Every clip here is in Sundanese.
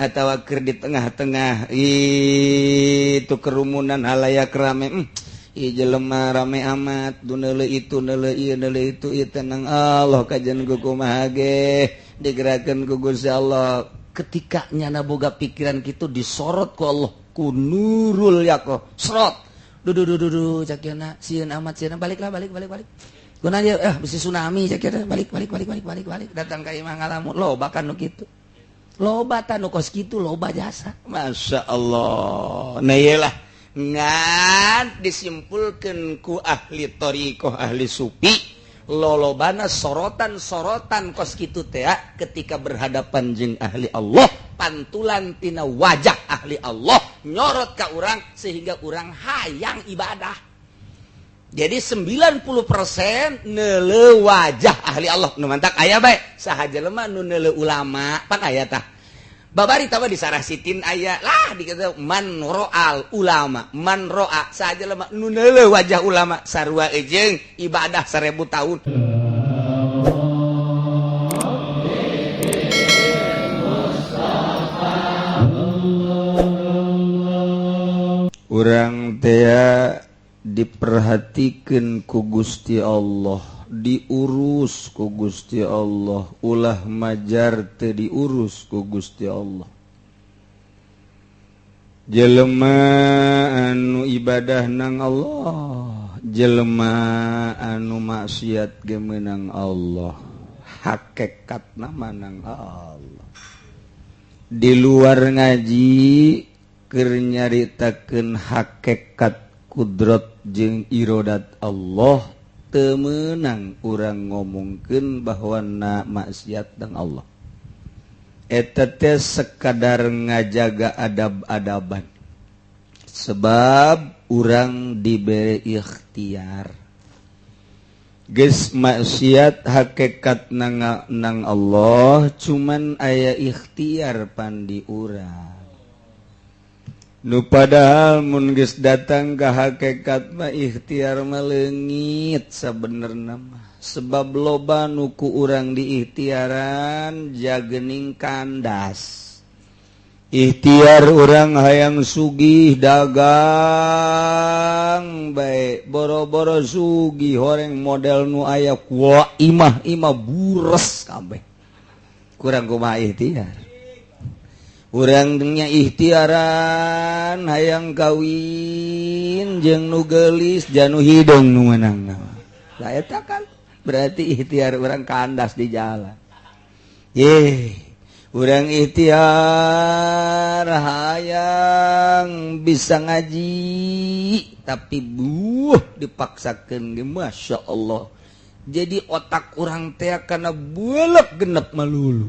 Atawa keur di tengah-tengah itu kerumunan halayak rame, ieu jelema rame amat, du neuleuh itu, neuleuh ieu, neuleuh itu, ieu tenang Allah kajian ku kumaha ge digerakkeun ku Gusti Allah. Ketika nyana boga pikiran kitu, disorot ku Allah ku nurul yaqoh, serot, duh duh duh duh duh, cak na sieun amat, sieun, baliklah, balik, balik, balik. Guna aja, eh, bisi tsunami, cak kieu, balik, balik, balik, balik, balik, balik, datang ka imah ngalamun. Loba kan nu kitu, loba tah nu kos kitu, loba jasa. Masya Allah. Nah, iyalah, ngan disimpulkan ku ahli thoriqoh, ahli sufi, lolobana sorotan-sorotan kos kitu teh ketika berhadapan jeung ahli Allah, pantulan tina wajah ahli Allah nyorot ka urang sehingga urang hayang ibadah. Jadi 90% neuleuh wajah ahli Allah. Nu mantak aya bae saha jelema nu neuleuh ulama pan aya tah. Babari tah di Sarah Sitin aya lah dikata man ro'al ulama, man ro'a, saha jelema nu neuleuh wajah ulama sarua jeung ibadah 1000 tahun. Urang tea diperhatikan ku Gusti Allah, diurus ku Gusti Allah, ulah majar teu diurus ku Gusti Allah. Jelema anu ibadah nang Allah, jelema anu maksiat ge meunang Allah, hakikatna nang Allah. Di luar ngaji keur nyaritakeun hakikat kudrat jeung irodat Allah, teu meunang urang ngomongkeun bahwa na maksiat dan Allah. Eta teh sekadar ngajaga adab-adaban, sebab urang diberi ikhtiar. Geus maksiat hakikat nang nang Allah, cuman aya ikhtiar pandi urang. Nu padahal mun geus datang ke hakikat mah, ikhtiar mah leungit sabenerna mah, sebab loba nu ku urang diikhtiaran jagening kandas. Ikhtiar urang hayang sugih, dagang bae, boro-boro sugih, horeng model nu aya ku imah, imah bures kabeh. Kurang kumaha ikhtiar urangnya? Ikhtiaran hayang kawin jeung nu geulis, janu hidung nu menang. Lah, eta kan berarti ikhtiar urang kandas di jalan. Ye, urang ikhtiar hayang bisa ngaji, tapi buh, dipaksakan ge Masya Allah, jadi otak urang teh karena bulek genep melulu.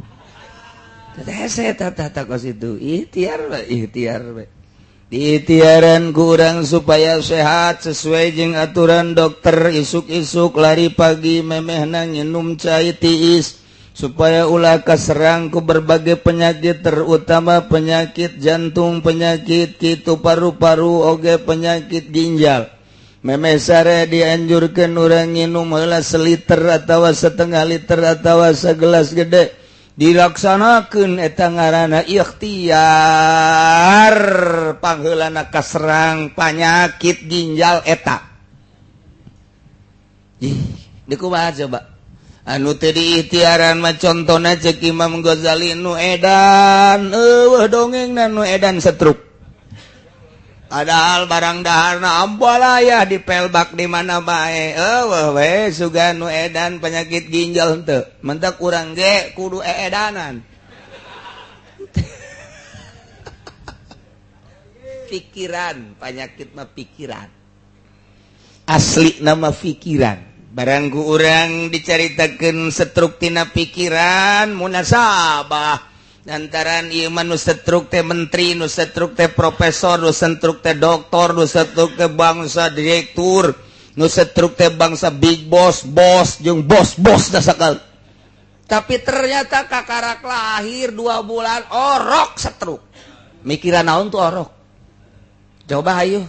Itu ikhtiar, ikhtiar, diikhtiaran kurang supaya sehat sesuai jeung aturan dokter, isuk-isuk lari pagi, memehna nginum cai tiis supaya ulah kaserang ku berbagai penyakit, terutama penyakit jantung, penyakit kitu paru-paru, oge penyakit ginjal. Memeh sare dianjurkan urang nginum heula seliter atau setengah liter atau segelas gede. Dilaksanakan, eta ngaranna ikhtiar pangheulana kaserang penyakit ginjal eta. Ih, di kumaha coba anu teu diikhtiaran mah? Contona cek Imam Ghazali, nu edan euweuh dongengna, nu edan setruk, padahal barang daharna ambalaya, dipelbak di mana bae euweuh we. Sugan nu edan penyakit ginjal henteu, mentak urang ge kudu eedanan. Pikiran, penyakit mah pikiran, asli nama pikiran. Barangku urang dicaritakeun setruk tina pikiran, munasabah lantaran ieu mah nu setruk teh menteri, nu setruk teh profesor, nu setruk teh doktor, nu setruk teh bangsa direktur, nu setruk teh bangsa big boss, bos jeung bos bos sakal. Tapi ternyata kakarak lahir 2 bulan orok setruk. Mikiran naon tuh orok? Coba ayo.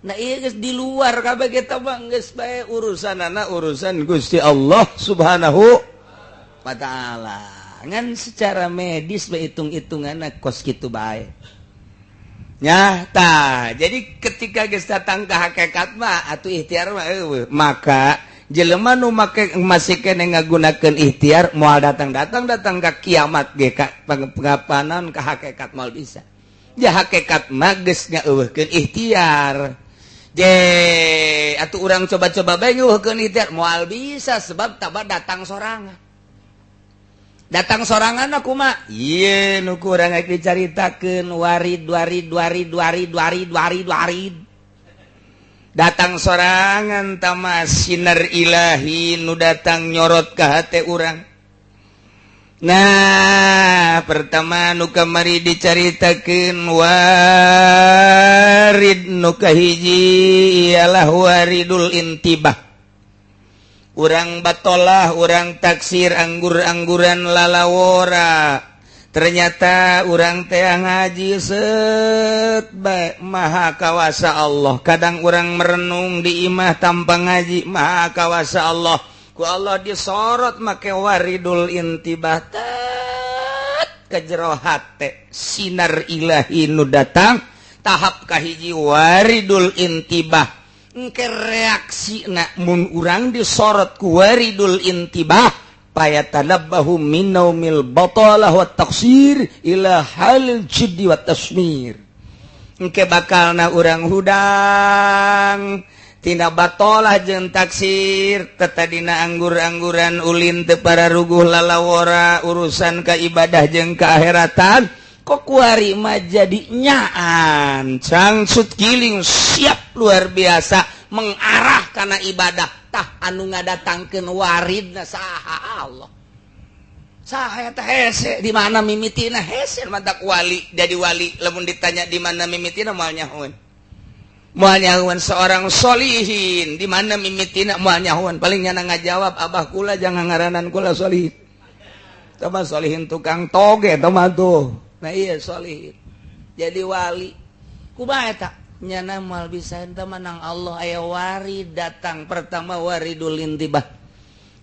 Nah, iya, geus di luar kabeh kita mah, geus bae urusan anak, urusan Gusti Allah Subhanahu wa Taala. Ngan secara medis bae, hitung-hitungan kos kitu bae nya. Tah, jadi ketika geus datang ke hakikat mah atuh ikhtiar mah euweuh. Maka jelema nu make masih kene ngagunakeun ikhtiar moal datang-datang, datang ka kiamat ge ka pengapanan ka hakikat moal bisa. Ya, hakikat mah geus ngaeuweuhkeun ikhtiar. Je atuh urang coba-coba bae ngeuweuhkeun ikhtiar moal bisa, sebab taba datang sorangan. Datang sorangan aku mah ieu nu ku urang rek dicaritakeun, warid, warid, warid, warid, warid, warid, warid. Datang sorangan tama sinar ilahi nu datang nyorot ke hati urang. Nah, pertama nu kamari dicaritakeun, warid nu kahiji ialah waridul intibah. Urang batolah, urang taksir, anggur-angguran, lalawora. Ternyata urang teh ngaji set bae, maha kawasa Allah. Kadang urang merenung di imah tanpa ngaji, maha kawasa Allah. Ku Allah disorot make waridul intibah, tet ke jero hate, sinar ilahi nu datang. Tahap kahiji waridul intibah. Engke reaksi mun urang disorot ku waridul intibah, payatanabbahu min naumil batalah wa taqsir ila halil jiddi wa tasmir. Engke bakalna urang hudang tina batolah jeung taksir, tetadina anggur-angguran, ulin, teu pararuguh, lalawora urusan ka ibadah jeung keakhiratan, kok kuari mah jadi nyaan cangsut giling, siap luar biasa mengarah karena ibadah. Tah, anu ngadatangkeun waridna saha? Allah. Saha eta? Hese di mana mimitina, hese. Mantak wali jadi wali, lamun ditanya di mana mimitina, moal nyahoeun, moal nyahoeun. Seorang solihin di mana mimitina, moal nyahoeun. Paling nyana ngajawab, "Abah kula, jangan ngaranan kula solihin." Tama solihin tukang toge tama tuh. Nah, iya, solihin jadi wali kumaha eta nyana moal bisa ente menang. Allah aya warid datang pertama, waridul intibah.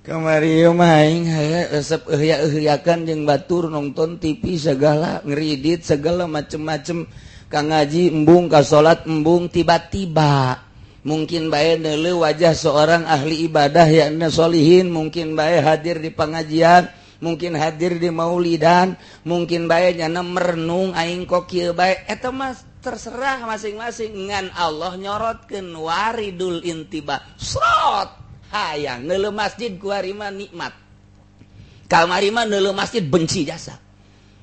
Kamari mah aing resep euya-euyakan jeung batur, nonton TV segala, ngeridit segala macem-macem, ka ngaji embung, ka salat embung. Tiba-tiba mungkin bae neuleuh wajah seorang ahli ibadah yakni solihin, mungkin bae hadir di pengajian, mungkin hadir di maulidan, mungkin bae nyana merenung, aing kok kieu bae. Eta mah terserah masing-masing. Ngan Allah nyorotkeun waridul intibah, srot, hayang neuleuh masjid. Kuari mah nikmat, kamari mah neuleuh masjid benci jasa.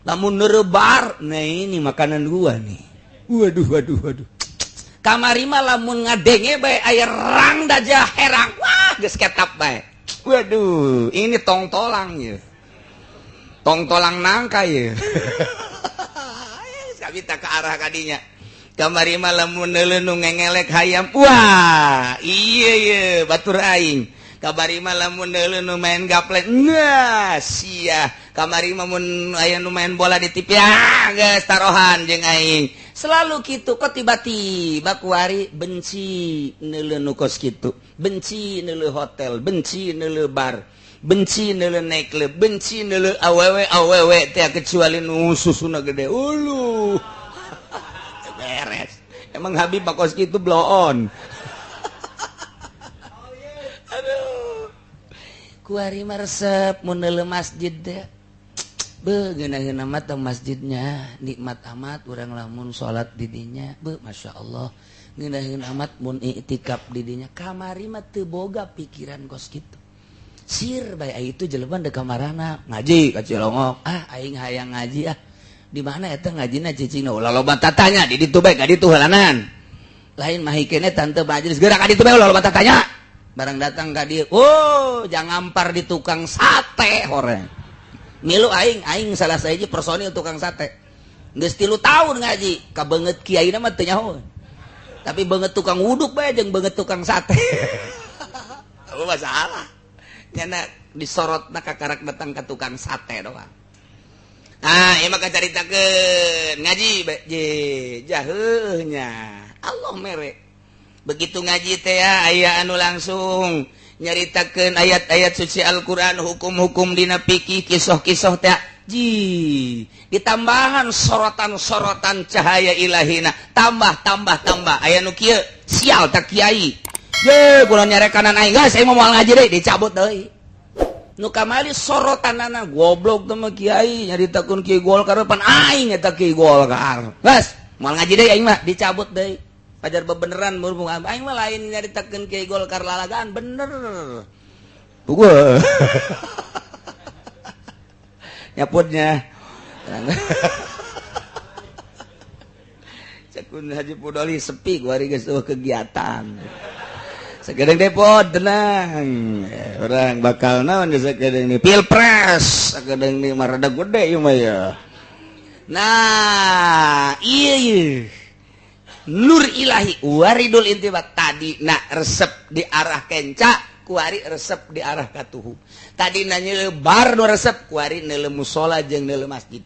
Lamun neurebar, nah ini makanan gua nih, waduh, waduh, waduh. Kamari mah lamun ngadenge bae aya rang daja herang, wah, geus ketap bae, waduh, ini tongtolang ya, tongtolang nangka ya. Kita ke arah kadinya. Kamari mah lamun neuleuh nu ngengelek hayam, wah, iya iya batur aing. Kamari mah lamun neuleuh nu main gaplek, nah sia. Kamari mah mun aya nu main bola di TV, ah, geus tarohan jeung aing. Selalu gitu. Kok tiba-tiba kuari benci neuleuh nu kos kitu, benci neuleuh hotel, benci neuleuh bar, benci neuleuh nightclub, benci neuleuh awewe awewe teh, kecuali nu susuna gede. Ulu, beres. Emang Habib bakos gitu blow on. Aduh, kuari mah resep mun neuleuh masjid teh, be, ngeunah amat masjidnya, nikmat amat urang lamun salat di dinya, be, Masya Allah, ngeunaheun amat mun iktikaf di dinya. Kamari mah teu boga pikiran kos kitu, sir bae. Itu jelema deuk kamarana ngaji ka Cilongok, ah, aing hayang ngaji ah, di mana eta ngajina cicingna? Ulah loba tatanya, di ditu bae, ka ditu heulanan. Lain mah hikene tante majelis gerak ka ditu bae, ulah loba tatanya. Barang datang ka dieu, oh, jangan ampar di tukang sate horeng milu aing. Aing salah sahiji personil tukang sate. Geus 3 tahun ngaji, ka beungeut kiai mah teu nyaho, tapi beungeut tukang wuduk bae jeung beungeut tukang sate. Apa masalah nyana disorot na kakarak datang ke tukang sate doang. Ah, ieu mah caritakeun ngaji je jaheuhnya Allah mere. Begitu ngaji teh ya, aya anu langsung nyaritakeun ayat-ayat suci Al-Qur'an, hukum-hukum dina fikih, kisah-kisah teh. Ji, ditambahan sorotan-sorotan cahaya ilahina, tambah tambah tambah. Aya nu kieu, sial tak kiai. Ye, kurang nyarekanan aing, geus aing mah moal ngaji deui, dicabut deui. Nu kamari sorotanana goblok teh mah kiai, nyaritakeun kiai Golkar pan aing eta kiai Golkar. Geus, moal ngaji deui aing mah, dicabut deui. Pajar bebeneran berhubung aing mah lain nyaritakeun kiai Golkar lalagaan bener. Puguh. Nyaputnya cekun Haji Pudoli sepi gua geus kegiatan sakedeng depot tenang orang bakal naon geus sakedeng ni pilpres sakedeng ni mah rada gede ieu mah ya. Nah iya iya nur ilahi waridul intibat tadi nak resep di arah kenca kuari resep di arah katuhu tadi nanya bar nu resep kuari neuleuh musola jeung neuleuh masjid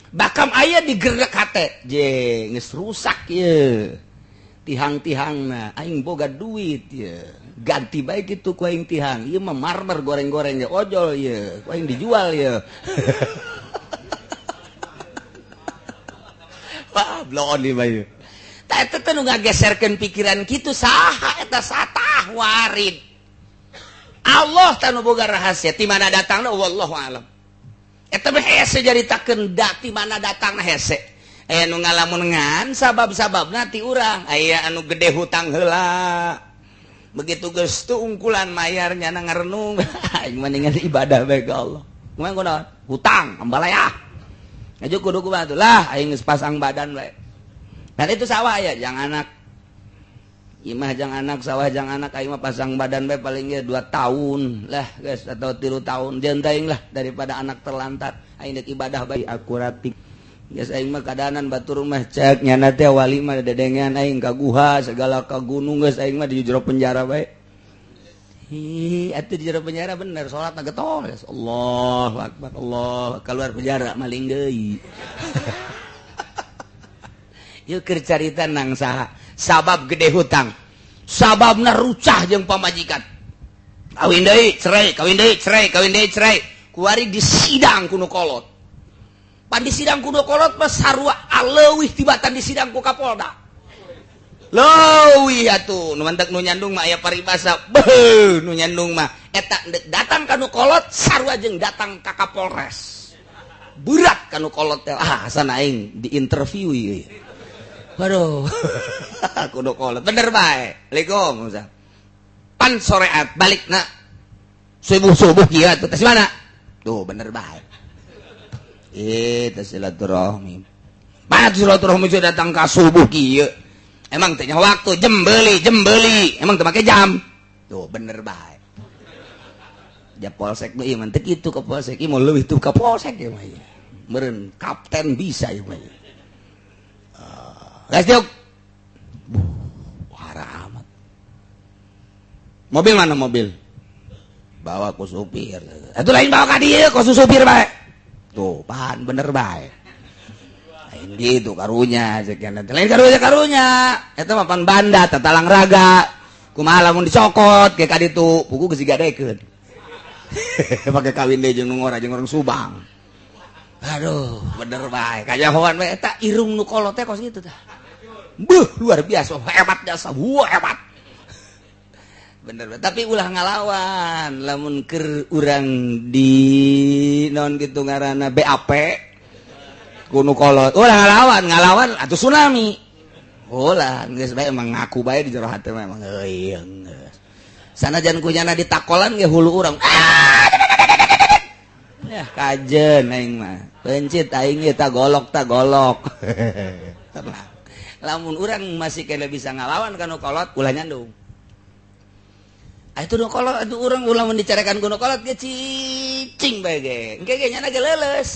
bakam aya digerak hate je geus rusak ye tihang-tihangna aing boga duit ye ganti bae kitu ku aing tihang ieu mah marmer goreng-goreng ge ojol ye ku aing dijual ye. Wah bloon ieu mah ye tah eta teh nu ngageserkeun pikiran kitu saha eta satah warid Allah tanu boga rahasia ti mana datangna wallahu alam. Eta mah hese jaritakeun da ti mana datangna hese. Aya nu ngalamun ngan sabab-sababna ti urang, aya anu gede hutang heula. Begitu geus tu ungkulan mayar nyana ngarenung aing mendingan ibadah bae ka Allah. Kumaha kunaon? Hutang ambalaya. Aju kudu kumaha tuh lah aing geus pasang badan bae. Dan itu sawah ya jangan anak imah jang anak sawah jang anak aing mah pasang badan bae paling ge 2 tahun lah guys atau 3 tahun jeung teuing lah daripada anak terlantar aing deuk ibadah bae akuratik geus aing mah kadanan batur mah cek nyana teh wali mah dedengean aing ka guha segala ka gunung geus aing mah di jero penjara bae. Hi atuh di jero penjara bener salatna getol geus Allahu akbar Allah keluar penjara maling deui. Yeuh keur carita nang saha sabab gede hutang sababna rucah jeung pamajikan kawin deui cerai kawin deui cerai kawin deui cerai kuari disidang ku nu kolot pan disidang ku nu kolot mah sarua aleuwih tibatan disidang ku Kapolda leuwih atuh nu mantek nu nyandung mah aya paribasa beuh nu nyandung mah eta datang ka nu kolot sarua jeung datang ka Kapolres berat ka nu kolot teh ah asana aing diinterview ieu. Waduh, kudu kolot bener bae. Assalamualaikum. Pan soreat balik na subuh-subuh kieu atuh tas mana? Tuh bener bae. Teh silaturahmi. Pan silaturahmi sudah datang ka subuh kieu. Emang teh waktu jembeli, jembeli. Emang teu make jam. Tuh bener bae. Ja polsek mah ieu mah teu kitu ka polsek, ieu mah leuwih tuh ka polsek ieu mah. Meureun kapten bisa ieu mah. Guys, amat. Mobil mana mobil? Bawa ku supir. Itu lain bawa ka dieu ku supir bae. Tuh, pan bener bae. Lain gitu karunya sekian. Lain karunya karunya. Eta mah pan banda tatalang raga. Kumaha lamun dicokot ke ka ditu, pugu geus digadekeun. Pake kawin deui jeung nu ngora jeung orang Subang. Aduh, bener bae. Kajahoan bae eta irung nu kolot teh kos kitu tah. Beuh, luar biasa, hebat jasa, wah hebat. Bener, tapi ulah ngalawan, lamun keur urang di non gitu ngaranna BAP kuno kolot, ulah ngalawan, ngalawan atuh tsunami. Ulah, geus bae emang ngaku bae di jero hati mah emang euy geus. Sanajan kunyana ditakolan ge hulu urang. Ah! Ya kajen aing mah. Pencit aing ge ta golok ta golok. Tenang. Lamun urang masih kena bisa ngalawan kanu kolot ulah nyandung. Ah itu nu kolot atuh urang ulah mun dicarekan ku nu kolot ge cicing bae ge. Engke ge nyana ge leuleus.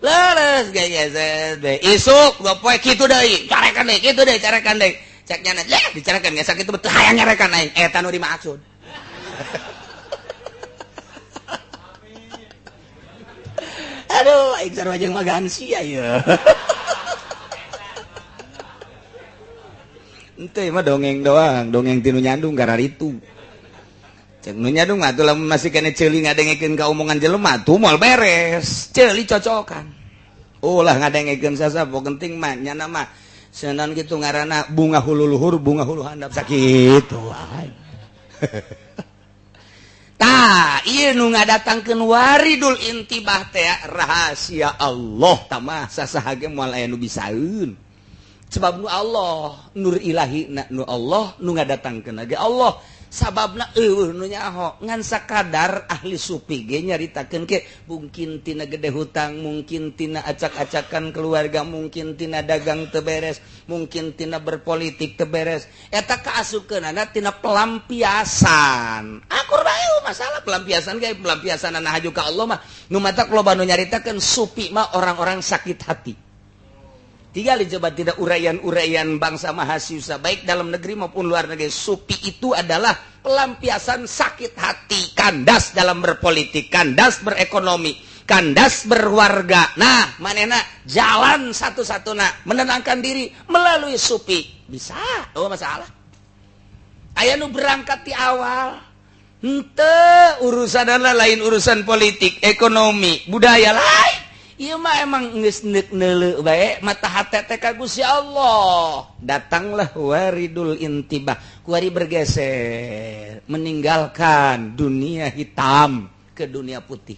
Leuleus ge ge bae. Isuk dua poe kitu deui, carekan deui, kitu deui, carekan deui. Cek nyana leh dicarekan ge sakitu betul hayang nyarekan aing. Eta nu dimaksud. Aduh, aing sarua jeung magansi aya. Ente mah dongeng doang, dongeng tinu nyandung kararitu. Cek nu nyadung mah tuh, lamun masih kene ceuli ngadengekeun ka omongan jelema tuh moal beres. Ceuli cocokan. Ulah ngadengekeun sasa, penting mah nyana mah senan gitu ngaranna bunga hulu luhur, bunga hulu handap, sakitu wae. Tah, ieu nu ngadatangkeun waridul intibah teh rahasia Allah tamah sasaha ge moal aya nu bisaeun. Sebab nu Allah, nur ilahi na nu Allah, nu ngadatangkeun ge Allah. Sababna eueuh nu nyaho, ngan sakadar ahli sufi ge nyaritakeun ke mungkin tina gede hutang, mungkin tina acak-acakan keluarga, mungkin tina dagang teu beres, mungkin tina berpolitik teu beres. Eta kaasupkeunana tina pelampiasan. Akur bae masalah pelampiasan ge, pelampiasan haju ka Allah mah. Nu matak loba nu nyaritakeun sufi mah orang-orang sakit hati. Tiga coba tidak uraian-uraian bangsa mahasiswa baik dalam negeri maupun luar negeri, sufi itu adalah pelampiasan sakit hati, kandas dalam berpolitik, kandas berekonomi, kandas berwarga. Nah, manena jalan satu-satu nah menenangkan diri melalui sufi bisa. Oh, masalah aya nu berangkat di awal hente urusan lain, urusan politik, ekonomi, budaya lain. Ieu mah emang geus neuk neuleu bae mata hate teh ka Gusti Allah. Datanglah waridul intibah, kuari bergeser meninggalkan dunia hitam ke dunia putih.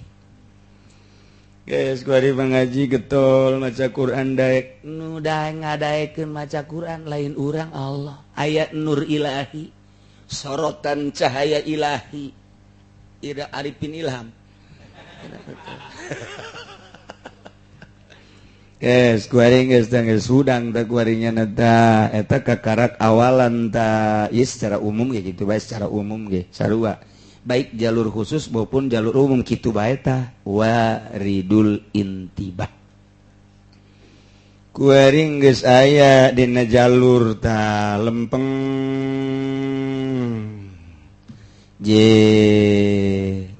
Guys, kuari mengaji getol maca Quran, daek nu daek ngadaekeun maca Quran lain urang, Allah. Ayat nur ilahi, sorotan cahaya ilahi. Ira Arifin Ilham. Yes, kuari geus geus hudang teh kuarinya ta eta kakarak awalan ta. Ieu secara umum ge kitu bae, secara umum ge sarua, baik jalur khusus maupun jalur umum kitu bae. Tah, waridul intibah kuari geus aya dina jalur ta, lempeng je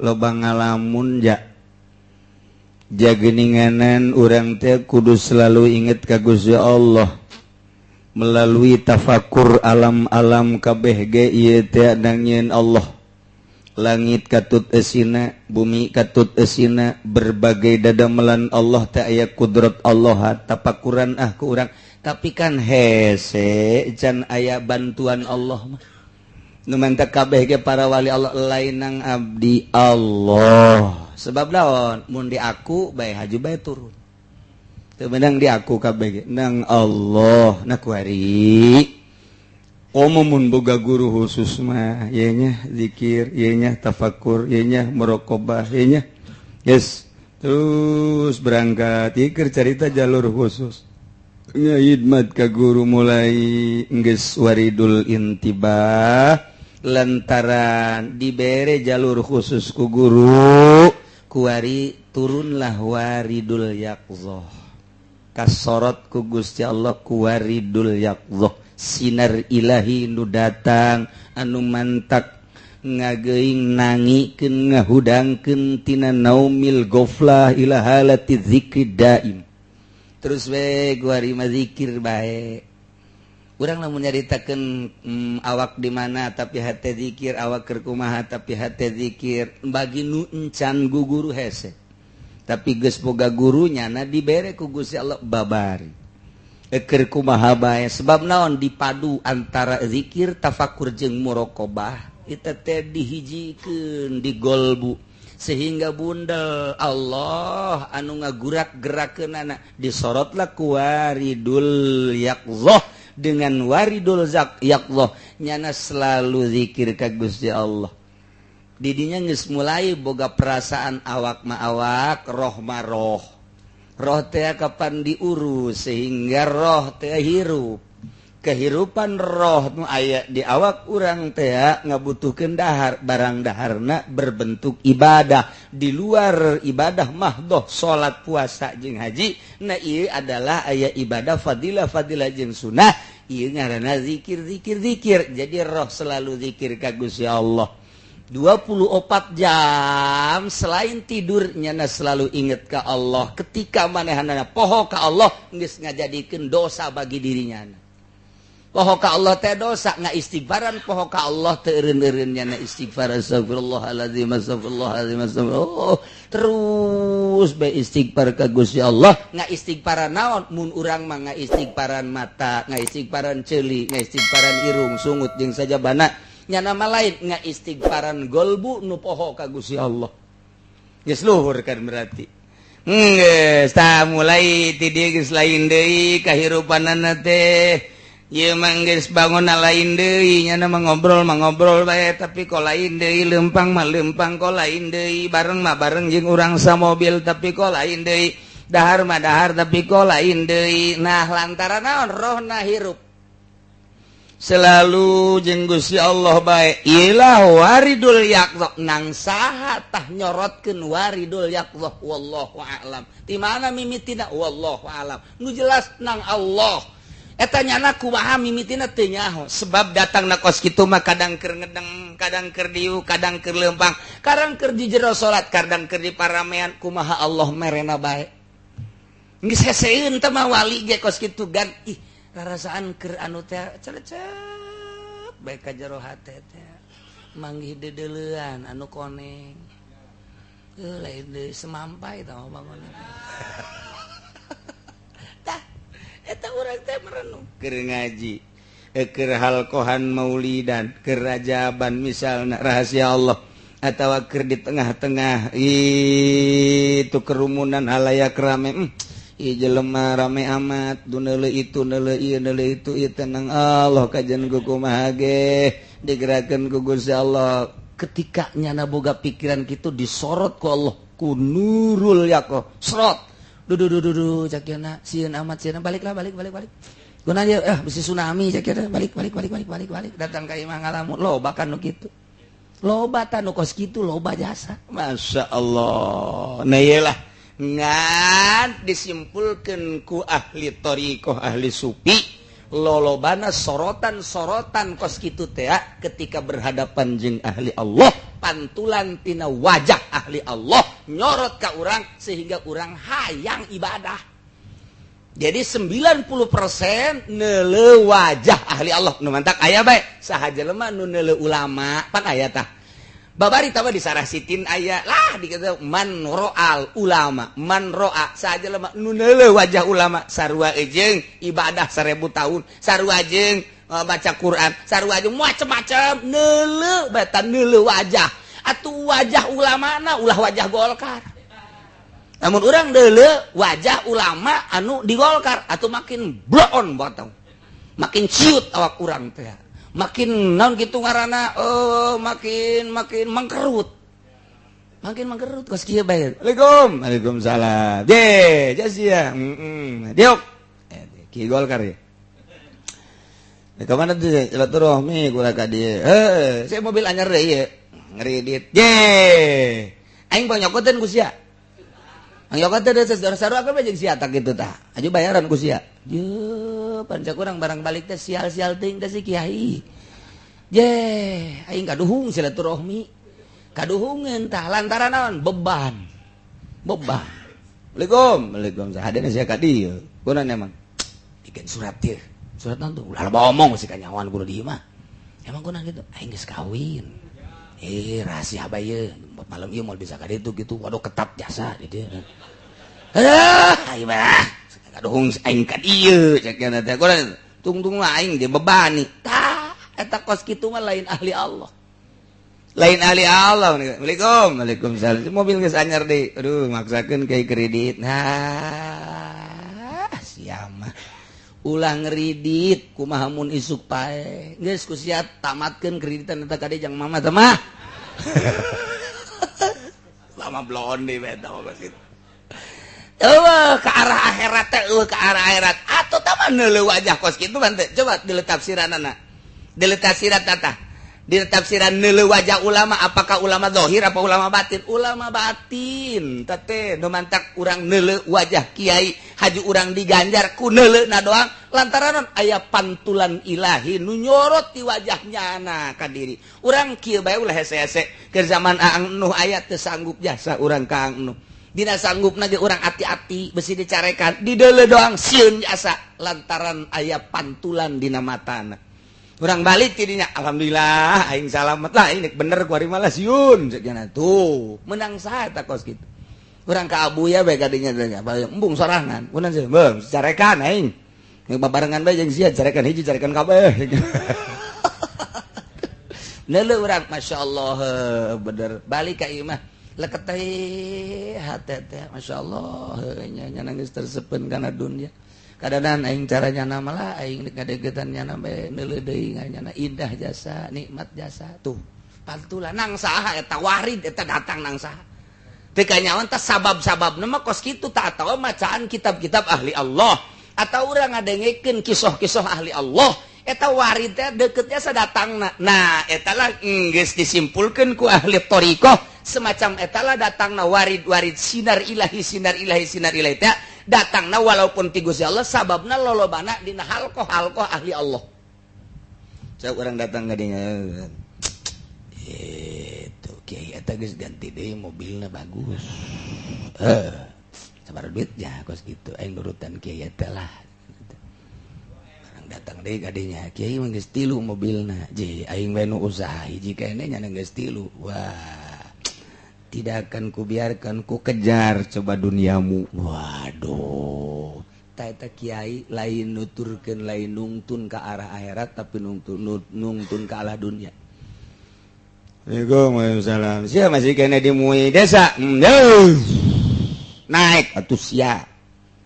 loba ngalamun ja jageninganan. Urang teh kudu selalu inget ka Gusti Allah melalui tafakur alam-alam kabeh ge ieu teh nangieun Allah. Langit katut esina, bumi katut esina, berbagai dadamelan Allah teh aya kudrat Allah. Tapakuran ah ku urang, tapi kan hese can aya bantuan Allah mah. Nu mantak kabeh ge para wali Allah lain nang abdi Allah. Sebab naon? Mun di aku bae haju bae turun, teu meunang di aku kabeh ge nang Allah. Nah, kuari komo mun boga guru khusus mah ieu nya zikir, ieu nya tafakur, ieu nya muraqabah, ieu nya yes terus berangkat. Ieu cerita jalur khusus, ngahidmat ka guru, mulai geus waridul intibah lantaran dibere jalur khusus ku guru. Kuari turunlah waridul yaqzoh, kasorot ku Gusti Allah ku waridul yaqzoh, sinar ilahi nu datang anu mantak ngageuing, nangikeun, ngahudangkeun tina naumil goflah ila halati dzikri daim. Terus we kuari mah zikir bae. Urang lamun nyaritakeun awak di mana tapi hate zikir, awak keur kumaha tapi hate zikir. Bagi nu encan guguru hese, tapi geus boga gurunya na dibere ku Gusti Allah babari keur kumaha bae. Sebab naon? Dipadu antara zikir, tafakur jeung muraqabah itu teh dihijikeun di golbu sehingga bundel Allah anu ngagurak gerakeunana. Disorotlah ku waridul yaqzoh. Dengan waridul zak yaqzoh nyana selalu zikir ka Gusti Allah. Didinya geus mulai boga perasaan awak ma awak, roh ma roh. Roh teh kapan diurus sehingga roh teh hirup. Kehirupan roh nu aya di awak urang teh ngabutuhkeun dahar. Barang daharna berbentuk ibadah di luar ibadah mahdoh salat, puasa jeung haji. Nah, ieu adalah aya ibadah fadilah, fadilah jeung sunnah. Ieu ngaranna zikir, zikir, zikir. Jadi roh selalu zikir ka Gusti Allah 24 jam selain tidur. Nyana selalu inget ke Allah. Ketika manehanana poho ka Allah, geus ngajadikeun dosa bagi dirinya. Poho ka Allah teh dosa, ngaistighfaran poho ka Allah teu eureun-eureun nyana istighfar, astagfirullahalazim, astagfirullahalazim, astagfirullah. Terus bae istighfar ka Gusti Allah. Ngaistighfaran naon? Mun urang mah ngaistighfaran mata, ngaistighfaran ceuli, ngaistighfaran irung, sungut jeung sajabana. Nyana mah lain, ngaistighfaran golbu nu poho ka Gusti Allah. Geus luhur kan berarti. Geus tah mulai ti dieu geus lain deui kahirupanana teh. Ieu mah geus bangunna lain deui, nyana mah ngobrol mah ngobrol bae tapi kok lain deui, leumpang mah leumpang kok lain deui, bareng mah bareng jeung urang samobil tapi kok lain deui, dahar mah dahar tapi kok lain deui. Nah, lantaran naon rohna hirup selalu jeung Gusti Allah bae. Ilah waridul yaqdhah, nang saha tah nyorotkeun waridul yaqdhah, wallahu a'lam. Di mana mimitina wallahu a'lam. Nu jelas nang Allah. Eta nyana kumaha mimitina teu nyaho, sebab datang na kos kitu mah kadang keur ngedeng, kadang keur diu, kadang keur leumpang, kadang keur di jero salat, kadang keur di paramean, kumaha Allah merena bae. Geus heseeun teh mah wali ge kos kitu gan. Ih, rarasaan keur anu teh celecep bae ka jero hate teh, manggih dedeleuan anu koneng, lain deui semampai tah bangun. Tah eta urang teh merenung keur ngaji, keur halqohan maulidan, keur rajaban misalna, rahasia Allah, atawa keur di tengah-tengah itu kerumunan halayak rame. Ieu jelema rame amat, du neuleuh itu, neuleuh ieu, neuleuh itu, ieu tenang Allah kajian ku kumaha ge digerakkeun ku Gusti Allah. Ketika nyana boga pikiran kitu disorot ku Allah ku nurul yaqo, serot dudu dudu dudu cak yana sieun amat, sieun, baliklah, balik balik balik. Guna dia bisi tsunami cak yana, balik balik balik balik balik balik, datang ka imah ngalamun. Loba kan nu kitu, loba tah nu kos kitu, loba jasa, Masya Allah. Nah, iyalah ngan disimpulkan ku ahli thoriqoh, ahli sufi, lolobana sorotan-sorotan kos kitu teh ketika berhadapan jeung ahli Allah, pantulan tina wajah ahli Allah nyorot ka urang sehingga urang hayang ibadah. Jadi 90% neuleuh wajah ahli Allah. Nu mantak aya bae saha jelema nu neuleuh ulama pan aya tah. Babari tama di Sarah Sitin aya lah dikata man ro'al ulama, man ro'a saja jelema nu neuleuh wajah ulama sarua jeung ibadah 1000 tahun, sarua jeung baca Quran, sarua jeung macem-macem neuleuh beta neuleuh wajah. Atuh wajah ulamana ulah wajah Golkar. Namun urang neuleuh wajah ulama anu di Golkar atuh makin bloon batang. Makin ciut awak urang teh. Makin naon gitu ngaranna, oh, makin makin mangkerut, makin mangkerut kos kieu bae. Assalamualaikum, waalaikumsalam, je jasia heeh diuk ki Golkar ya. Ke mana tuh silaturahmi kula ka dieu, heuh, saya mobil anyar deui ieu ngeridit je aing panyokoteun ku sia, nyokoteun deui sarua ka jeung sia tak kitu tah aju bayaran ku sia. Je panca kurang barang balik teh sial-sial teuing teh si kiai. Je aing kaduhung silaturahmi. Kaduhungeun tah lantaran naon? Beban. Beban. Assalamualaikum. Waalaikumsalam. Hadena sia ka dieu. Kunaon emang? Bikin surat ieu. Surat naon tuh? Ulah loba omong sih kanyawan kudu di imah. Emang kunaon gitu? Aing geus kawin. Rahasia bae ieu. Malam ieu moal bisa ka ditu gitu. Waduh, ketat jasa di dieu. Ah, aing mah kaduhung aing ka dieu cek nya teh. Kunaon? Tungtung lah aing dibebani. Tah, eta kos kitu mah lain ahli Allah. Lain ahli Allah. Assalamualaikum. Waalaikumsalam. Mobil geus anyar deui. Aduh, maksakeun kayak kredit. Nah, siapa? Ulah ngeridit kumaha mun isuk pae. Geus ku sia tamatkeun kreditan eta kade jang mama teh mah. Lama bloon deui eta mah kos kitu. Eueuh ke arah akhirat teh, eueuh ke arah akhirat. Atuh tah mah neuleuh wajah kos kitu mah teh. Coba diletapsiranana. Diletapsiran tata. Ditafsiran neuleuh wajah ulama, apakah ulama zahir apa ulama batin? Ulama batin tete nu mantak urang neuleuh wajah kiai haju urang diganjar ku neuleuhna doang, lantaran aya pantulan ilahi nu nyorot di wajahnya na ka diri urang. Kieu bae, ulah hese-hese. Keur zaman Aang Nuh aya teu sanggup jasa urang ka Aang Nuh. Dina sanggup ge urang hati-hati besi dicarekan dideuleu doang sieun jasa lantaran aya pantulan dina matana. Urang balik tidinya, alhamdulillah aing salamet lah, ini bener ku ari malah sieun cek tuh menang saha eta kos kitu. Urang ka Abuya bae kadinya teh embung sorangan kunaon sih beuh carekan aing babarengan bae jeung sia, carekan hiji carekan kabeh. Neuleuh urang, Masya Allah, bener balik ka imah leket teh hate teh, Masya Allah nya nangis tersepen kana dunia. Kadang aing caranya nama lah aing ngadegetan nyana bae, neuleuh deui nyana indah jasa, nikmat jasa. Tuh pantulan nang saha eta warid eta datang nang saha teu kanyawan teh sabab-sababna mah kos kitu tak, atawa macaan kitab-kitab ahli Allah atau urang ngadengekeun kisah-kisah ahli Allah, eta warid teh deketnya sadatangna. Nah, eta lah geus disimpulkeun ku ahli thariqah, semacam etalah datangna warid-warid sinar ilahi, sinar ilahi, sinar ilahi teh datangna walaupun ti Gusti Allah, sababna lolobana dina halqoh halqoh ahli Allah. Saya orang datang ka dinya itu, kiai eta geus ganti deui mobilna bagus, eh sabar duitnya kos gitu, aing nurutan kiai eta lah. Orang datang deui ka dinya, kiai mah geus tilu mobilna, je aing we nu usaha hiji keneh nya geus tilu. Wah, tidak akan kubiarkan, ku kejar coba duniamu. Waduh, ta kiai lain nuturkeun, lain nungtun ke arah akhirat, tapi nungtun nungtun ke arah dunia. Waalaikumsalam. Sia masih kena di MUI desa. Naik atuh sia.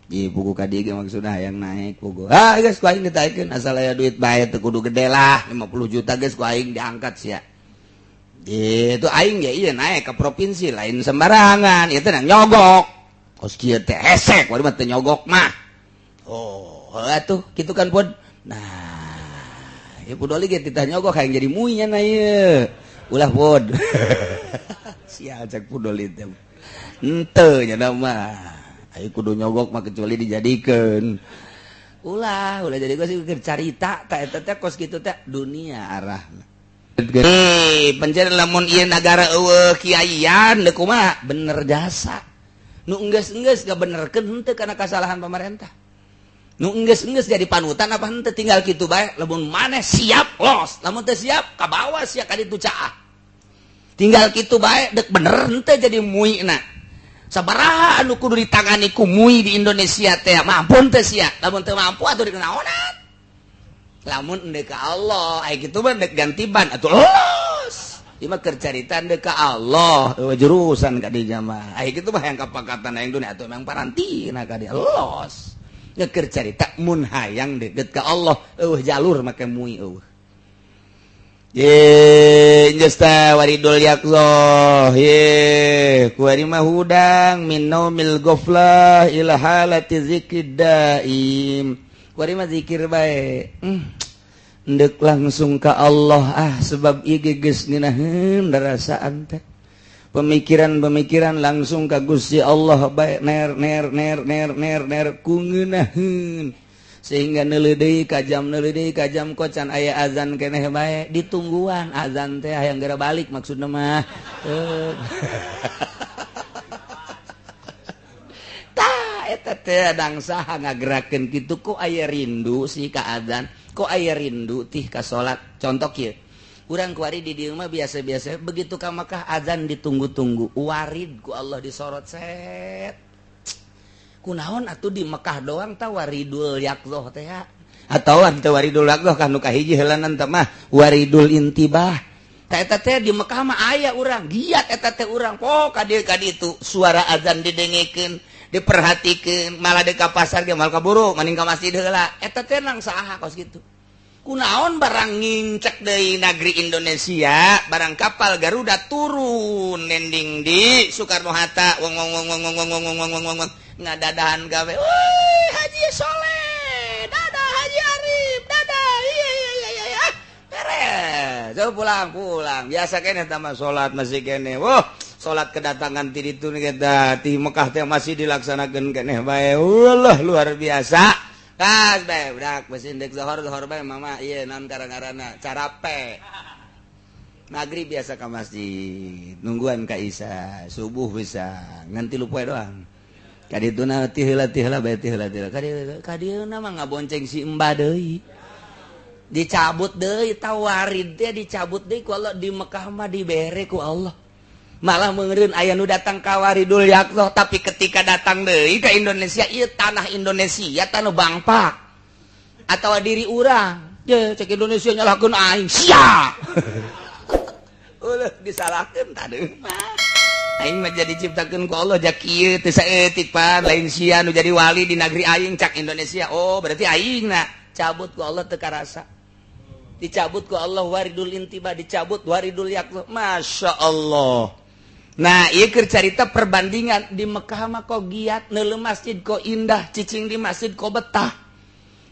Di buku ka dieu maksudna yang naik buku. Ah geus ku aing ditaikeun, asal aya duit bae teu kudu gede lah, 50 juta geus ku aing diangkat sia. Itu aing ya iya naik ke provinsi lain sembarangan, itu nang nyogok. Kos kieu teh hesek, waduh mah teu nyogok mah. Oh, atuh kitu kan pun. Nah, ya pudoli ge titah nyogok hayang jadi MUI nya na ieu. Ulah pod. Sia cek pudoli teh. Henteu nya mah. Ayo kudu nyogok mah kecuali dijadikeun. Ulah, ulah jadi gua sih carita ta eta teh kos kitu teh dunia arahna. Eh, pencen lamun ieu nagara eueuh kiaian deuk kumaha bener jasa. Nu enggeus-enggeus gabenerkeun henteu kana kasalahan pemerintah. Nu enggeus-enggeus jadi panutan apa henteu, tinggal kitu bae. Lamun maneh siap los, lamun teu siap ka bawah sia ka ditu caah. Tinggal kitu bae deuk bener henteu jadi MUI-na. Sabaraha anu kudu ditangani ku MUI di Indonesia teh, mampu teu sia? Lamun teu mampu atuh dikenaonan. Lamun endek ka Allah aya kitu mah dek ganti ban atuh los. Ieu mah keur carita endek ka Allah eueuh jurusan ka dinya mah. Aya kitu mah hayang kapangkatan hayang dunia atuh memang parantina ka dieu los. Keur carita mun hayang deket ka Allah eueuh jalur make MUI eueuh. Ye jesta waridul yaqzoh ye kuari mah hudang min naumil ghaflah ila halati zikrid daim. Kuari mah zikir bae. Endek langsung ka Allah ah, sebab ieu geus ngeunaheun rasaan teh. Pemikiran-pemikiran langsung ka Gusti Allah bae, ner ner ner ner ner ner ku ngeunaheun sehingga neuleuh deui ka jam, neuleuh deui ka jam, kok can aya azan keneh bae, ditungguan azan teh hayang geura balik maksudna mah. Tah eta teh dang saha ngagerakeun kitu, kok aya rindu sih ka azan, kok aya rindu tih ka salat? Contoh kieu, urang kuari di dieu mah biasa-biasa, begitu ka Makkah azan ditunggu-tunggu, warid ku Allah disorot set. Kunaon atuh di Mekah doang ta waridul yaqzoh teh atau teu waridul yaqzoh kan nu kahiji heulanan teh mah waridul intibah. Ta eta teh di Mekah mah aya urang giat eta teh, urang po ka dieu ka ditu, suara azan didengekeun, diperhatikeun, malah deuk ka pasar ge moal kaburu mending ka masjid heula. Eta teh nang saha kos kitu? Kunaon barang ngincek deui negeri Indonesia, barang kapal Garuda turun landing di Soekarno Hatta, wong wong wong wong wong wong wong wong wong wong ngadadahan gawe, woi Haji Soleh dadah, Haji Arif dadah, iya iya, beres. So, pulang pulang biasa kene tambah salat masih kene. Wah, salat kedatangan ti ditu kita ti Mekah teh masih dilaksanakeun keneh bae. Wallah luar biasa. Kas bae budak mesin dek zohor zohor bae mama ieu naon karang-karana carape. Maghrib biasa ke masjid, nungguan ka Isya, subuh bisa ngan 3 poe doang. Kadituna ti heula, ti heula bae, ti heula, ti heula. Kadieuna mah ngabonceng si embah deui. Dicabut deui tawarid teh, dicabut deui ku Allah. Di Mekah mah dibere ku Allah. Malah meureun aya nu datang ka waridul yaqzah, tapi ketika datang deui ke Indonesia, ieu tanah Indonesia tanah bangpak atau diri urang. Ye, cek Indonesia nyalahkeun aing sia. Ulah disalahkeun tadi mah. Aing mah jadi ciptakeun ku Allah jak kieu teu saeutik, pan lain sia nu jadi wali di negeri aing, cak Indonesia. Oh, berarti aing na cabut ku Allah, teu karasa. Dicabut ku Allah waridul intiba, dicabut waridul yaqzah. Masya Allah. Nah, ieu keur carita perbandingan. Di Mekah mah kok giat, neuleuh masjid kok indah, cicing di masjid kok betah.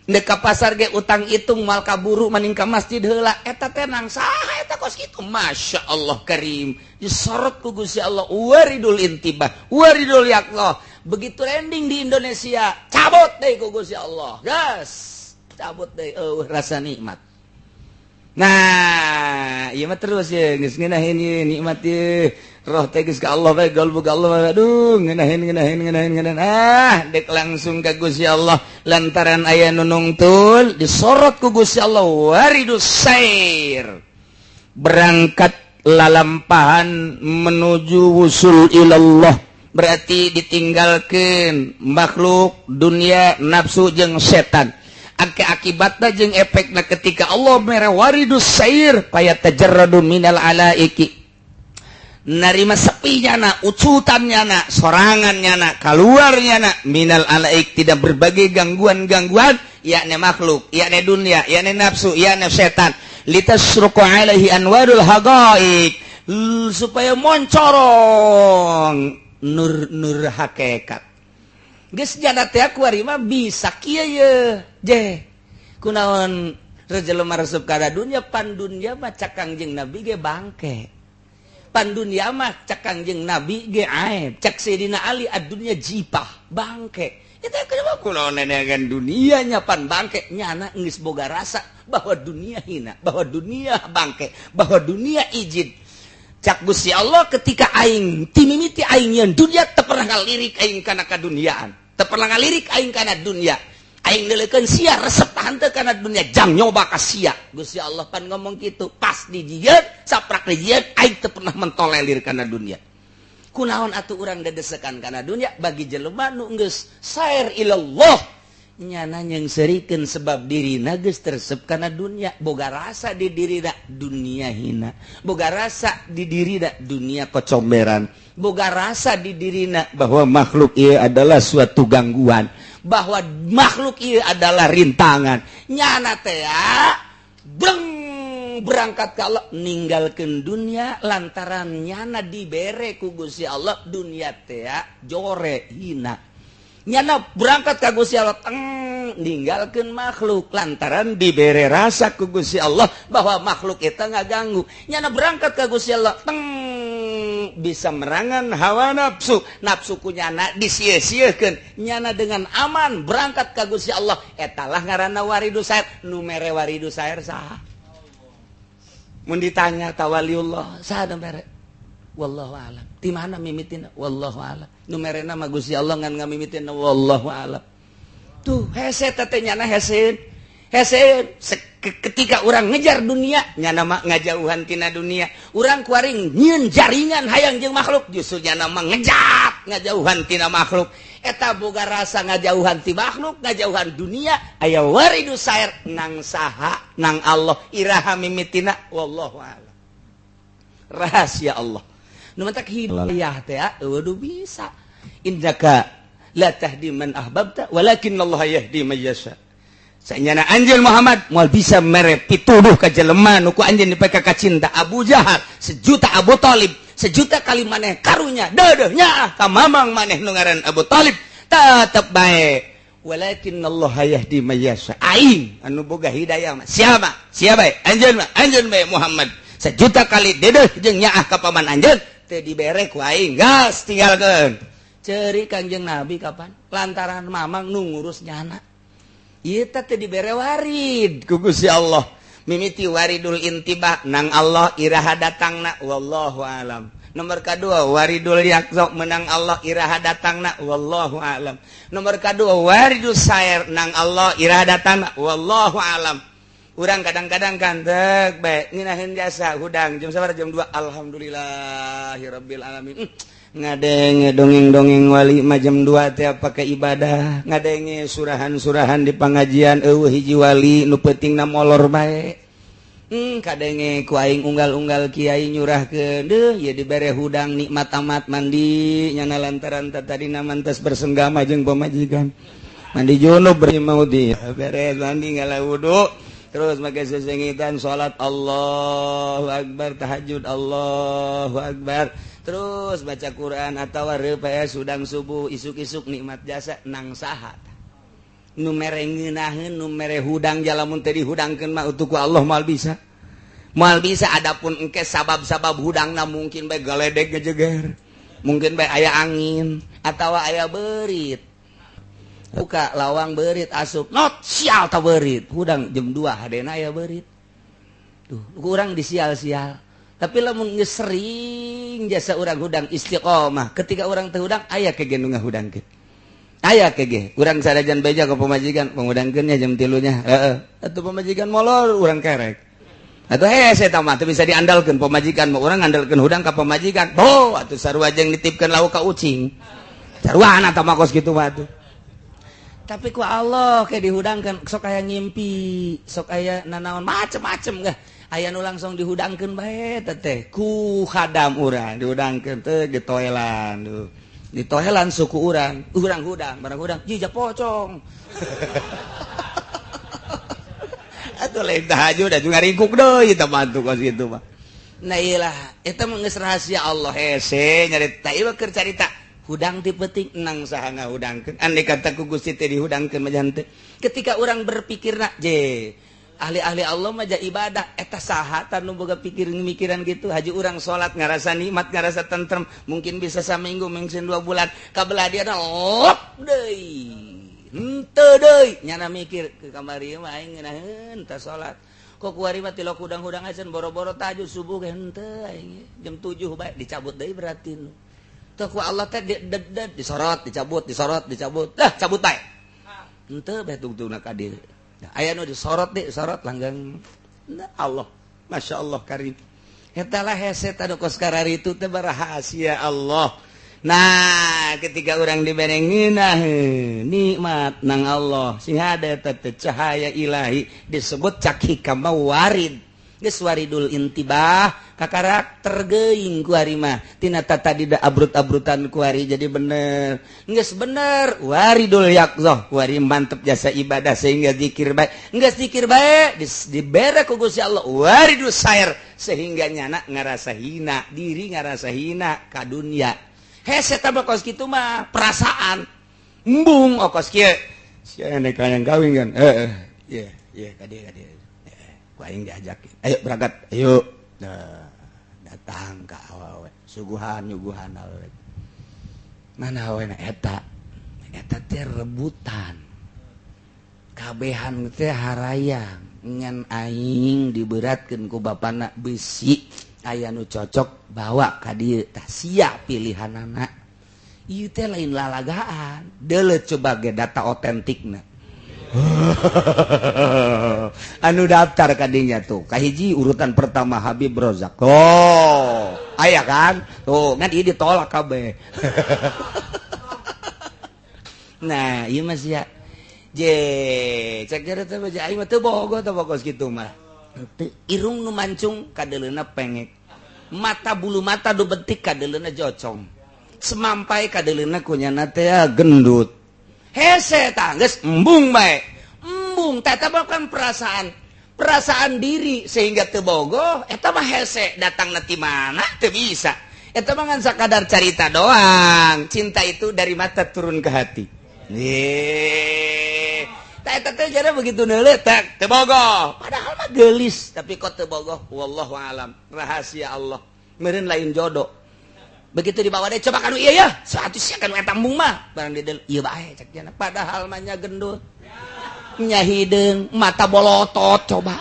Ndek ka pasar ge utang itung moal kaburu, mending ka masjid heula. Eta teh nang saha eta kos kitu? Masya Allah karim, disorot ku Gusti Allah waridul intibah, waridul yaqzah. Begitu landing di Indonesia, cabut deh ku Gusti Allah, gas, cabut deh rasa nikmat. Nah, ieu mah terus ya geus ngeunaheun ieu nikmat ieu. Roh teh geus ka Allah bae, galbu ka Allah bae. Aduh, ngeunaheun, ngeunaheun, ngeunaheun, ngeunaheun. Ah, dek langsung ka Gusti Allah lantaran aya nu nungtul, disorot ku Gusti Allah waridus sair. Berangkat lalampahan menuju wusul ilallah, berarti ditinggalkan makhluk, dunia, nafsu jeung setan. Akibatna jeung efekna, ketika Allah mere waridus sair, fayatajarradu minal alaiki, narima sepinya na, ucutannya na, sorangannya na, keluarnya na, minal alaik, tidak berbagai gangguan-gangguan, yakni makhluk, yakni dunia, yakni nafsu, yakni setan, litasyruqa alaihi anwarul haqaiq, supaya moncorong nur-nur hakikat. Geus jana teh kuari mah bisa kieu ye je kunaon jelema resep kana dunya. Pan dunya mah cak Kangjeng Nabi ge bangke, pan dunya mah cak Kangjeng Nabi ge aib, cak Sayyidina Ali ad-dunya jipah, bangke. Itu kenapa kunaon nenegan dunianya pan bangke? Nyana geus boga rasa bahwa dunia hina, bahwa dunia bangke, bahwa dunia ijid. Cak Gusti Allah, ketika aing timimiti aing yang dunia, teu pernah ngalirik aing kana kaduniaan, teu pernah ngalirik aing kana dunia. Aing neuleukeun sia resep henteu kana dunia, jang nyoba ka sia. Gusti Allah pan ngomong kitu. Pas dijieun, saprak dijieun, aing teu pernah mentolelir kana dunia. Kunaon atuh urang dedesekan kana dunia? Bagi jelema nu geus sair ilallah, nyana nyengserikeun sebab dirina geus teresep kana dunia, boga rasa di dirina dunia hina, boga rasa di dirina dunia kocomberan, boga rasa di dirina bahwa makhluk ieu adalah suatu gangguan, bahwa makhluk ieu adalah rintangan. Nyana teh ya breng berangkat ka Allah, ninggalkeun dunia lantaran nyana dibere ku Gusti Allah dunia teh jore, hina. Nyana berangkat ka Gusti Allah, teng, ninggalkeun makhluk lantaran dibere rasa ku Gusti Allah bahwa makhluk itu ngaganggu. Nyana berangkat ka Gusti Allah, teng, bisa merangan hawa nafsu, nafsu ku nyana disia-siakeun. Nyana dengan aman berangkat ka Gusti Allah. Etalah ngaranna waridu sair. Nu mere waridu sair saha? Mun ditanya tawaliullah saha nu mere? Wallahu alam. Di mana mimitina? Wallahu alam. Nu merena mah Gusti Allah, ngan ngamimitina wallahu alam. Tuh hese teh nyana, hese hese. Ketika orang ngejar dunia, nyana mah ngajauhan tina dunia. Urang kuaring nyieun jaringan hayang jeung makhluk, justru nyana mah ngejat ngajauhan tina makhluk. Eta boga rasa ngajauhan ti makhluk, ngajauhan dunia, aya waridu sair nang saha? Nang Allah. Iraha mimitina? Wallahu alam, rahasia Allah. Nu matak hidayah teh eueuh bisa. Innaka la tahdi man ahbabta walakin Allah yahdi man yasha. Sanyana anjeun Muhammad moal bisa mere pituduh ka jelema nu ku anjeun dipeka kacinta. Abu Jahal sejuta, Abu Talib sejuta kali maneh karunya deudeuh nyaah ka mamang maneh nu ngaran Abu Talib, tetep bae walakin Allah yahdi man yasha. Aing anu boga hidayah mah siapa siapa bae, anjeun mah anjeun bae Muhammad sejuta kali dedeh jeung nyaah ka paman anjeun teu dibere ku aing, gas, tinggalkeun. Ceri Kangjeng Nabi kapan lantaran mamang nu ngurus nyana ieu teh teu dibere warid ku Gusti Allah. Mimiti waridul intibah nang Allah iraha datangna, wallahu alam. Nomor kedua waridul yaqzah menang Allah iraha datangna, wallahu alam. Nomor kedua waridul sair nang Allah iraha datangna, wallahu alam. Urang kadang-kadang kan dek bae ngeunaheun jasa hudang jam sabaraha, jam 2, alhamdulillahirabbil alamin. Ngadenge dongeng-dongeng wali mah jam 2 teh pakai ibadah, ngadenge surahan-surahan di pengajian, euweuh hiji wali nu peutingna molor bae. Kadenge ku aing unggal-unggal kiai nyurahkeun deuh ye dibere hudang nikmat amat, mandi nyana lantaran tadi mantes bersenggama jeung pamajikan, mandi junub mau di beres mandi, ngala wudu, terus make sesengitan salat, Allahu akbar, tahajud, Allahu akbar, terus baca Quran atau RPS sudang subuh isuk-isuk, nikmat jasa nang saha nu mere ngeunaheun, nu mere hudang? Jalamun teh dihudangkeun mah utuh ku Allah moal bisa, moal bisa. Adapun engke sabab-sabab hudangna mungkin bae galedeg ngejeger, mungkin bae aya angin atau aya beurit, buka lawang beurit asup, not sial ta beurit hudang jam 2 hadena aya beurit tuh kurang disial-sial. Tapi lamun geus sering jasa urang hudang istiqomah, ketika urang teu hudang aya kege nu ngahudangkeun, aya kege. Urang sarajan beja ke pamajikan, pangudangkeun nya jam 3 nya, heeh atuh pamajikan molor, urang kerek atuh. Hese eta mah teu bisa diandalkeun pamajikan mah. Urang ngandalkeun hudang ka pamajikan, oh atuh sarua jeung nitipkeun lauk ka ucing, sarua eta mah kos kitu mah atuh. Tapi ku Allah kayak dihudangkan, sok aya ngimpi, sok aya nanaon macem-macem gah, aya nu langsung dihudangkeun bae teh ku khadam urang, dihudangkeun teh ditoelan tuh, ditoelan suku urang, urang hudang, barang hudang jijak pocong atuh, lain tahajud da juga ringkuk deui eta mah tuh kos kitu mah. Nah iyalah, eta mah geus rahasia Allah. Hese nyarita ieu keur carita hudang ti peuting nang saha ngahudangkeun. Andai kata ku Gusti teh dihudangkeun mah henteu. Ketika orang berpikirna je ahli-ahli Allah mah ibadah eta saha nu boga pikir mikiran gitu? Haji urang salat ngarasa nikmat, ngarasa tentrem, mungkin bisa saminggu, mungkin 2 bulan, kabelah dia lop deui, henteu deui. Nyana mikir ke kamari mah aing ngeunaheun teh salat kok kuari mah tilok hudang-hudang acan, boro-boro tahajud subuh ge henteu aing, jam 7 bae dicabut deui. Berarti nu teu ku Allah teh disorot, dicabut, disorot, dicabut, dah cabut bae henteu bae tungtungna ka dieu. Aya nu disorot deh, sorot langgang. Nah, Allah Masya Allah karim. Eta lah hese anu kos itu teh rahasia Allah. Nah, ketika orang dibere ngeunaheun nikmat nang Allah sing ada eta teh cahaya ilahi disebut cak hikam warid. Geus waridul intibah, kakarakter geuing kuari mah tina tadi da abrut-abrutan kuari jadi bener. Geus bener waridul yaqzah, kuari mantep jasa ibadah sehingga zikir bae. Geus zikir bae dibere ku Gusti Allah waridul sair sehingga nyana ngarasa hina diri, ngarasa hina ka dunya. Hese tah kos kitu mah perasaan embung. Oh, kos kieu sia nek hayang kawin kan? Heeh, iya iya, ka dieu, ka dieu ku aing diajak, ayo berangkat, ayo. Nah, datang ka awewe, suguhan nyuguhan awewe, mana awewe eta? Eta teh rebutan, kabehan teh harayang, ngan aing diberatkeun ku bapana, bisi aya nu cocok bawa ka dieu. Tah sia pilihanana ieu teh lain lalagaan. Deuleu coba ge data otentikna anu daftar kadinya tuh. Kahiji urutan pertama Habib Rozak. Oh, aya kan tuh, ngan ieu ditolak kabeh. Nah, ieu mah sia je cek jare teh aing mah teu bogoh teh kos kitu mah. Irung nu mancung kadeuleuna pengek, mata bulu mata du betik kadeuleuna jocong, semampai kadeuleuna kunyana teh gendut. Hese tah, geus embung bae, embung. Teh bukan perasaan, perasaan diri sehingga teu bogoh eta mah. Hese datang ti mana teu bisa, eta mah ngan sakadar carita doang. Cinta itu dari mata turun ke hati. Nih tah eta teh jare begitu neuleuh teh teu bogoh, padahal mah geulis, tapi kok teu bogoh, wallahu alam, rahasia Allah meureun lain jodoh. Begitu dibawa deh, coba kanu iya ya satu sia kanu eta embung mah, barang di iya bae cek jana, padahal mah nya gendut nya, hideung, mata bolotot. Coba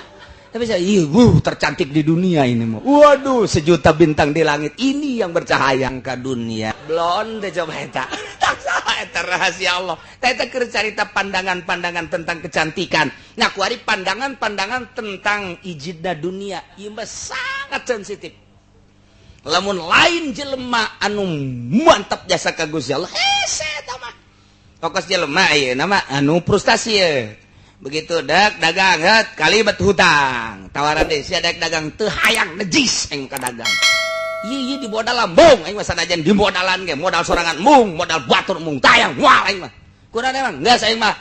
Tapi saya, iya, tercantik di dunia ini mah. Waduh, sejuta bintang di langit ini yang bercahaya ke dunia. Blonde coba eta. Tak salah eta rahasia Allah. Eta keur carita pandangan-pandangan tentang kecantikan. Nah, kuari pandangan-pandangan tentang ijidna dunia. Ieu mah sangat sensitif. Lamun lain jelema anu mantap jasa ka Gusti Allah, hese eta mah. Fokus jelema ieu nama anu frustasi ye. Begitu dak dagang het kalibat hutang. Tawaran deh sia dek dagang teu hayang, najis aing ka dagang. Ieu ieu di modal lambung aing mah, sanajan di modalan ge modal sorangan mung, modal batur mung, tayang moal aing mah. Kurang emang geus aing mah.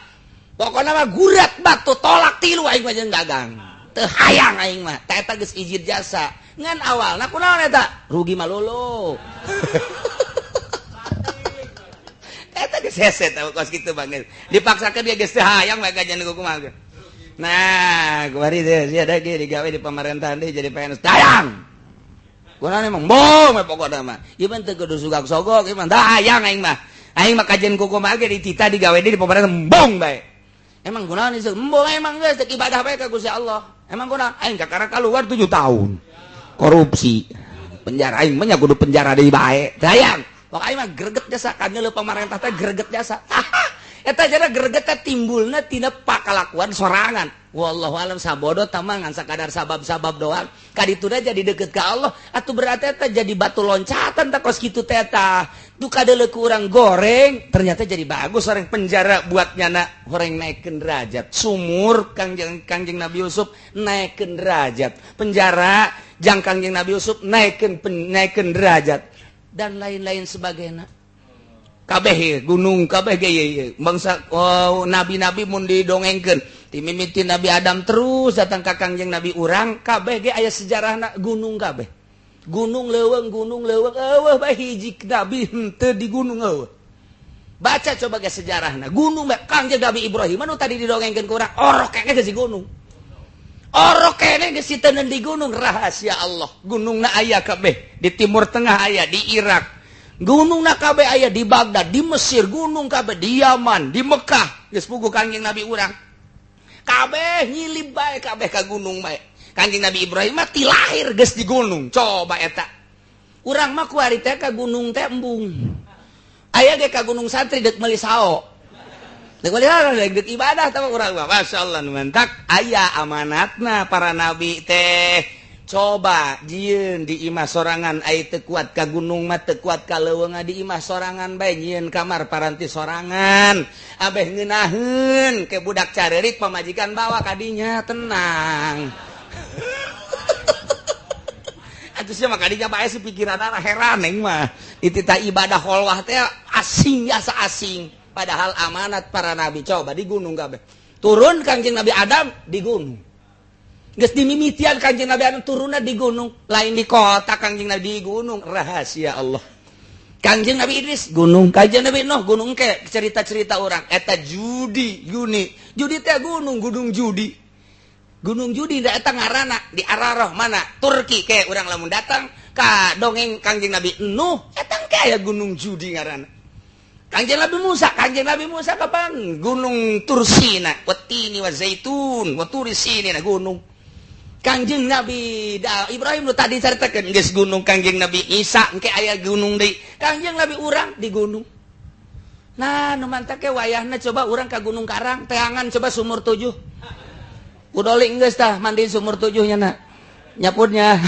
Pokona mah gurat batu tolak tilu aing mah jeung dagang. Teu hayang aing mah. Ta eta geus ijid jasa. Ngan awalna kunaon eta? Rugi malulu. Eta geus hese teh kos kitu banget. Dipaksakeun dia geus teu hayang bae gajian kumaha. Nah, kemarin deh, sia ada ge digawe di pemerintahan deh jadi PNS. Dayang. Kunaon emang bom we pokokna mah. Ieu mah teu kudu sugak sogok, ieu mah dayang aing mah. Aing mah kajian kumaha ge ditita digawe di pemerintahan embung bae. Emang kunaon ieu? Embung emang geus teu ibadah bae ka Gusti Allah. Emang kunaon? Aing kakara keluar 7 tahun. Korupsi. Penjara aing mah nya kudu penjara deui bae. Dayang. Pokoknya aing mah greget jasa kan nyeuleuh pamarentah teh greget jasa. Eta jara greget teh timbulna tina pakalakuan sorangan. Wallahu alam sabodo tamangan sakadar sabab-sabab doang. Kadituna jadi deket ke Allah atuh berarti eta jadi batu loncatan tak kos kitu teh eta. Duh kadeuleu ku urang goreng ternyata jadi bagus orang penjara buat nyana horeng naikkeun derajat. Sumur Kangjeng Kangjeng Nabi Yusuf naikkeun derajat. Penjara jang Kangjeng Nabi Yusuf naikkeun naikkeun derajat dan lain-lain sebagainya. Kabeh gunung kabeh ge ye bangsa oh, nabi-nabi mun didongengkeun ti mimiti Nabi Adam terus datang ka Kangjeng Nabi urang kabeh ge aya sejarahna gunung kabeh. Gunung leuweung, gunung leuweung, eueuh bae hiji nabi henteu di gunung eueuh. Baca coba ge sejarahna. Gunung bae Kangjeng Nabi Ibrahim anu tadi didongengkeun ku urang orok kene geus di gunung. Orok kene geus diteundeun di gunung, rahasia Allah. Gunungna aya kabeh di Timur Tengah, aya di Irak. Gunung na kabeh aya di Baghdad, di Mesir, gunung kabeh di Yaman, di Mekah. Geus puguh Kangjeng Nabi urang. Kabeh nyilib bae kabeh ka gunung bae. Kangjeng Nabi Ibrahim mah ti lahir geus di gunung. Coba eta. Urang mah kuari teh ka gunung teh embung. Aya ge ka gunung santri deuk meuli sao. Deuk meuli sao deuk ibadah tah urang mah. Masyaallah nu mantak aya amanatna para nabi teh. Coba jieun di imah sorangan ai teu kuat ka gunung mah, teu kuat ka leuweung di imah sorangan bae, nyieun kamar paranti sorangan abeh ngeunaheun ke budak careurik pamajikan bawa kadinya tenang. Atuh sia mah kadinya bae si pikiranna heran aing mah dititah ibadah kholwah teh asing jasa asing, padahal amanat para nabi. Coba di gunung kabeh turun Kangjeng Nabi Adam di gunung. Geus dimimitian Kangjeng Nabi Adam turunna di gunung, lain di kota. Kangjeng Nabi di gunung, rahasia Allah. Kangjeng Nabi Idris gunung, Kangjeng Nabi Nuh gunung. Ke cerita-cerita orang eta judi juni judi teh gunung, gunung judi, gunung judi da eta ngaranna di Ararah mana Turki. Ke urang lamun datang ka dongeng Kangjeng Nabi Nuh eta ke aya gunung judi ngaranna. Kangjeng Nabi Musa, Kangjeng Nabi Musa kapan gunung Tursina, watini wa zaitun wa turisina gunung. Kangjeng Nabi da Ibrahim nu tadi caritakeun geus gunung. Kangjeng Nabi Isa engke aya gunung deui. Kangjeng Nabi urang di gunung. Nah, nu mantak ke wayahna coba urang ka Gunung Karang teangan coba sumur tujuh. Udoling geus tah mandi sumur tujuh nya na. Nyapurnya.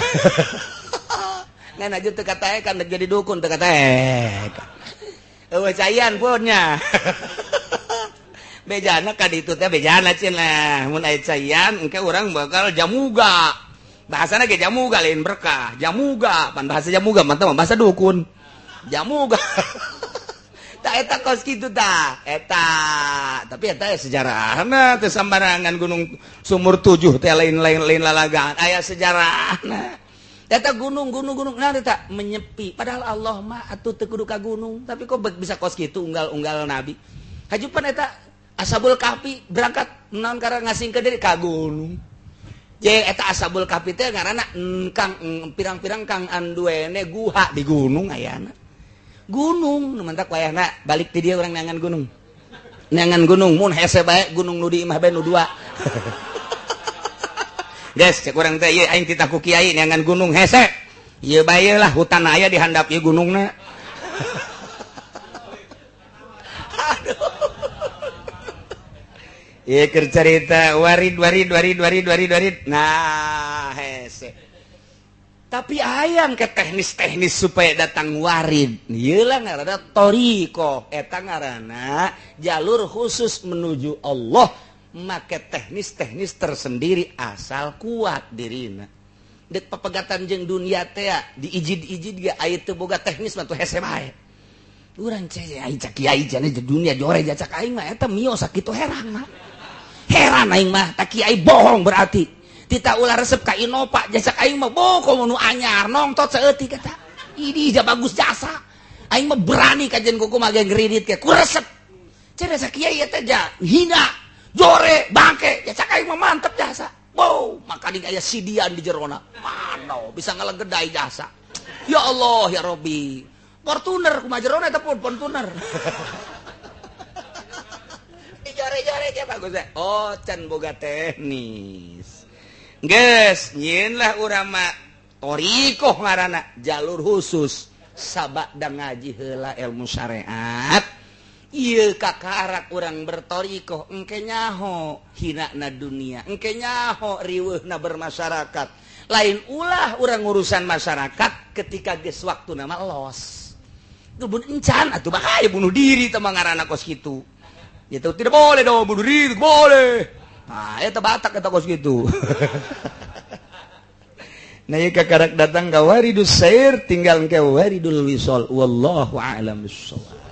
Ngan aja teu kataekan jadi dukun teu kataekan. Eueuh caian punnya. Bejana ka ditu teh bejana cenah mun aya caian engke urang bakal jamuga. Bahasana ge jamuga lain berkah, jamuga pan bahasa jamuga mantap bahasa dukun. Jamuga. Tak eta kos kitu tah eta, tapi eta sejarahna teu sambarangan gunung sumur tujuh teh lain-lain lain lalagaan aya sejarahna. Eta gunung gunung gunung nah eta menyepi, padahal Allah mah atuh teu kudu ka gunung, tapi kok bisa kos kitu unggal-unggal nabi. Hajupan eta Ashabul Kahfi berangkat naon karena ngasing ke diri ka gunung. Je eta Ashabul Kahfi teh ngaranna kang pirang-pirang kang anduene guha di gunung ayana. Gunung nu mantak wayahna balik ti dieu urang neangan gunung. Neangan gunung mun hese bae gunung nu di imah bae nu dua. Geus cek urang teh ieu aing titah ku kiai neangan gunung hese. Ieu bae lah hutan aya di handap ieu gunungna. Aduh. Ieu keur carita warid warid warid warid warid warid. Nah, hese. Tapi ayang ke teknis-teknis supaya datang warid. Ieu lah ngaranna thoriqoh. Eta ngaranna jalur khusus menuju Allah. Make teknis-teknis tersendiri asal kuat dirina. Dek pepegatan jeung dunia teh diijid-ijid ge aya teu boga teknis mah tuh hese bae. Urang cek aing cak kiai jane dunia jore jacak aing mah eta mio sakitu herang mah. Heran aing mah tak kiai bohong berarti. Tita ulah resep ka Innova jasa aing mah boko nu anyar nongtot saeutik eta. Ini ja bagus jasa. Aing mah berani kajian kuku mah ge ngridit ke ku resep. Cenah sa kiai eta ja hina, jore, bangke, jasa aing mah mantep jasa. Wow, maka aya sidian di jerona. Mano bisa ngalegedai jasa. Ya Allah ya Robbi. Fortuner kumaha jerona eta pun Fortuner. Jore-jore ge bagus. Oh, can boga teknis. Geus, nyieunlah urang mah thoriqoh ngaranna jalur khusus sabada ngaji heula ilmu syariat. Ieu kakarak urang berthoriqoh engke nyaho hinana dunia, engke nyaho riweuhna bermasyarakat. Lain ulah urang urusan masyarakat ketika geus waktuna mah los. Tuh bun encan atuh bahaya bunuh diri teh mah ngaranna kos kitu. Itu tidak boleh dong bunuh diri, boleh. Nah, eta batak eta kos gitu. Nah, ieu kakarak datang ka waridus sair tinggal ke waridul wisol. Wallahu a'lam bissawab.